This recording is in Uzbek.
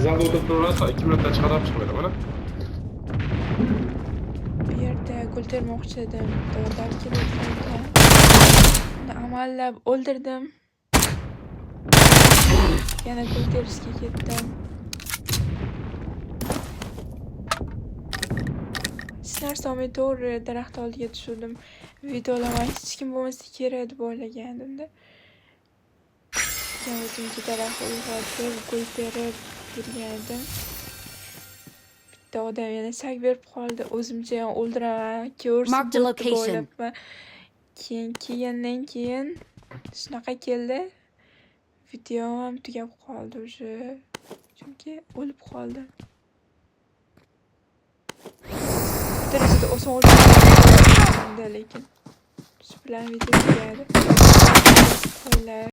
Zalda o'tirib turaverasiz, 2 minutdan chiqarib chiqmaydi, mana. Bu yerda gul termoqchi edim. Bitta odam kelayotgan ekan. Uni amallab o'ldirdim. Yana gul terishga ketdim. Hech narsa olmay to'g'ri daraxt oldiga tushirdim. Videolaman hech kim bo'lmasa kerak deb o'ylagandimda. Keyin o'zimcha daraxt uyg'otib, gul terib yurgan edim. Bitta odam yana shak berib qoldi. O'zimcha ham o'ldiraman, ko'rsin Marked a deb location. o'ylabman. Keyin kelgandan keyin shunaqa keldi. Videom ham tugab qoldi уже. Chunki o'lib qoldi. Bu darajada oson o'lib lekin. Shu bilan video tugadi. Qo'ylar.